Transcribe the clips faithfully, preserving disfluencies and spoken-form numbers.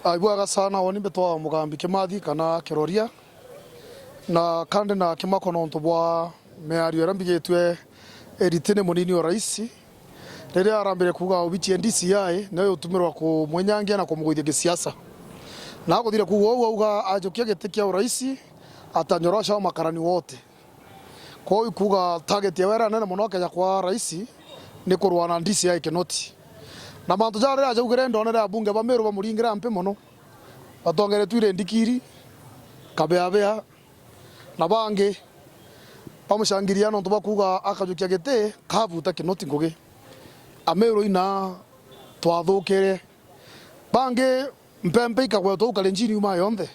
Ah, ibwega sana, uuni mbitwa Mugambi Kimathi kana Kiroria, na kandi na kimako nontu bwa miario iria mbigitue eritine munini o rais, riria arambire kuuga obichi ya D C I niyo yutumirwa kumwinyangia na kumugwithia gisiasa. Na akuthire kuuga uu, auga ajukia giti kia urais, atanyorosha makarani wote. Kwou ikuuga target ya wera nene mono akeja kwa rais ni kurwana na D C I Kinoti. Na mantu jaria ajaugire, ndonere abunge ba Meru bamuringira mpi mono. Batongeretwe irindikiri, kabeabea, na bangi bamucangiria nontu bwa kuuga akajukia giti kabuta Kinoti ngugi. Ameru ina twathukire. Bangi mpempe ikagwetwa uu Kalenjini iuma yonthe.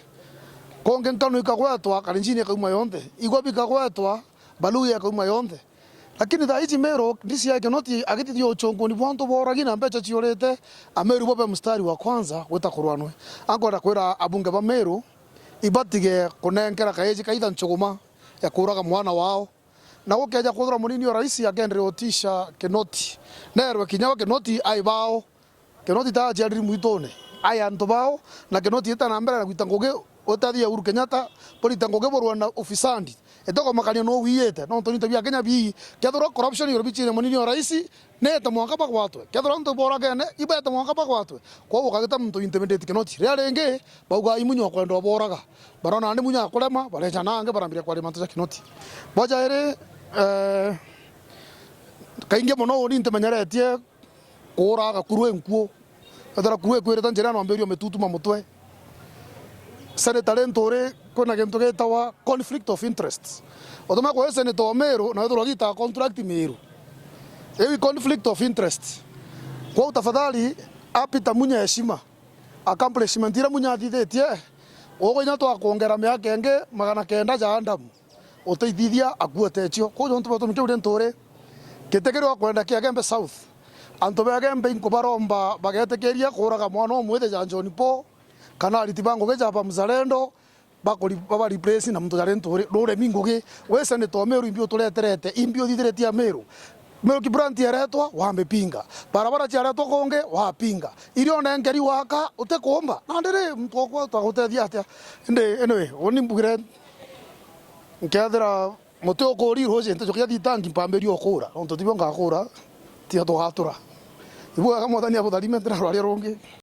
Kungi nkanu ikagwetwa Kalenjini ikauma yonthe. Igwa bikagwetwa Baluya ikauma yonthe. Lakini thaa iji Meru, D C I Kinoti agitithia uchunguni bwa antu boragi na mbecha ciurite, Ameru bo be mstari wa kwanza gwita kurwanwe. Ankwenda kwira abunge ba Meru ibatige kunenkera kaiji kaitha nchuguma ya kuuraga mwana wao. Na gukeja kwithirwa munini o rais akenderea utisha Kinoti, nerwe kinya we Kinoti ai bao. Kinoti ta aciariri mwitune, ai antu bao, na Kinoti ita na mbere na gwita ngugi, utethia Uhuru Kenyatta, burita ngugi burwa na ufisadi. Itokomakania no wiyite, nontu into bia Kenya bii, kethirwa corruption iguru bichine munini o rais, nete mwanka bagwatwe. Kethirwa antu boragene, ibete mwanka bagwatwe. Kwou ukagita muntu intimidate Kinoti. Ria ringi, bauga imunyo kwenda boraga. Barona ni munya akurema, bareja nange barambire kwaria mantu ja Kinoti. Bwa jairi, eh, kaingi mono uni ntimenyeretie kuura gakuru enkuo. Ethira kuru ekwirite njira no ambiririo mitutuma mutwe. Senator Linturi, kwina gintu gitawa conflict of interest. Utuma kwa senator o Meru, na wethirwa gita contract Meru. Iu i conflict of interest. Kwou tafadhali, apita Munya heshima. Accomplishment iria Munya athithitie, uguo inya twakwongera miaka ingi magana kenda ja Adamu, uteithithia akua tecio. Kwou jontu batumite uri nturi, giti kiria ukwenda kia Gembe South, antu ba Gembe inkubaromba bagetikiria kuuraga mwana umwe thi ja John Paul, kana ariti ba ngugi ja ba Mzalendo, bakuri-, baba replace na muntu jari nturi, ruremi ngugi. We senator o Meru, imbi utureterete, imbi uthithiritie Ameru? Milk plant yaretwa, wamipinga. Barabara ciaretwa kungi, wapinga. Irio nenkeri waka, utikuumba. Nandi ri, muntu okwa twagutethia atia? Indi, anyway, uni mbugire, nkethira muti ukuri ruji, ntijukia thitangi mpambirie ukura. Nontu tibio ngakura, tio tugatura. Ibwega Mwathani abutharime, ntirarwaria rungi.